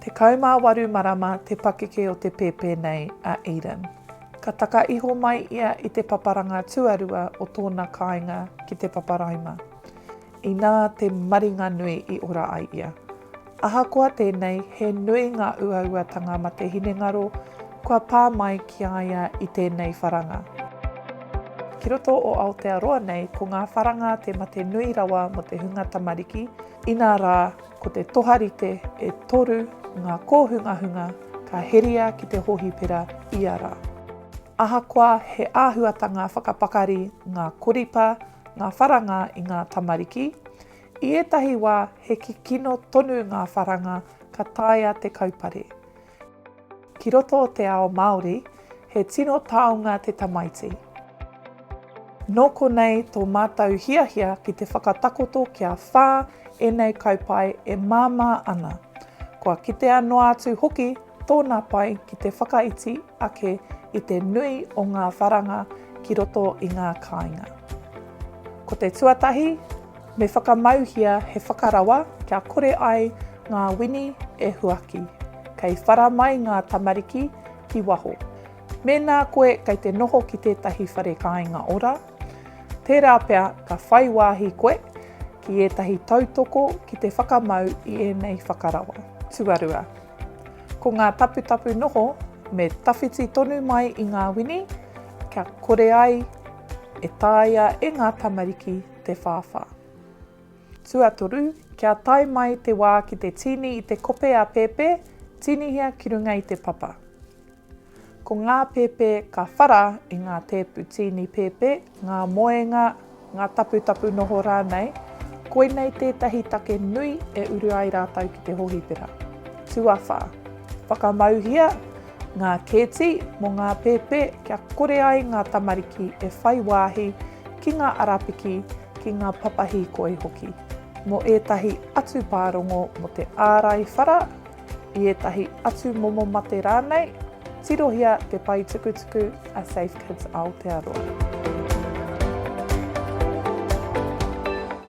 18 marama te pakeke o te pēpē nei a Eden. Ka taka iho mai ia i te paparanga tuarua o tōna kāinga ki te paparaima. Inā te maringanui i ora ai ia. Ahakoa tēnei, he nui ngā uauatanga mate hinengaro kua pā mai ki a ia i tēnei wharanga. Ki roto o Aotearoa nei, ko ngā wharanga te mate nui rawa mō te hunga tamariki, inā rā, ko te toharite e toru ngā kōhungahunga ka heria ki te hōhipera ia rā. Ahakoa he āhuatanga whakapakari ngā koripa, ngā wharanga i ngā tamariki, i ētahi wā he kikino tonu ngā wharanga ka taea te kaupare. Ki roto o te ao Māori, he tino taonga te tamaiti. Nō konei tō mātou hiahia ki te whakatakoto kia whā ēnei kaupae e māmā ana. Kua kitea noa atu hoki tōna pai ki te whakaiti ake i te nui o ngā wharanga ki roto i ngā kāinga. Ko te tuatahi, me whakamauhia he whakarawa kia kore ai ngā wini e huaki, kei whara mai ngā tamariki ki waho. Mēnā koe kei te noho ki tētahi whare kāinga ora, tērā pea ka whai wāhi koe ki ētahi tautoko ki te whakamau i ēnei whakarawa. Tuarua, ko ngā taputapu noho me tawhiti tonu mai i ngā wini kia kore ai e taea e ngā tamariki te whāwhā. Tuatoru, kia tae mai te wā ki te tīni i te kope a pēpē, tīnihia ki runga i te papa. Ko ngā pēpē ka whara i ngā tēpu tīni pēpē, ngā moenga, ngā taputapu noho rānei, koinei tētahi take nui e uru ai rātou ki te hōhipera. Tuawhā, whakamauhia ngā kēti mō ngā pēpē kia kore ai ngā tamariki e whai wāhi ki ngā arapiki, ki ngā papa hīkoi hoki. Mō ētahi atu pārongo mō te ārai whara, i ētahi atu momo mate rānei, tirohia te pae tukutuku a Safe Kids Aotearoa.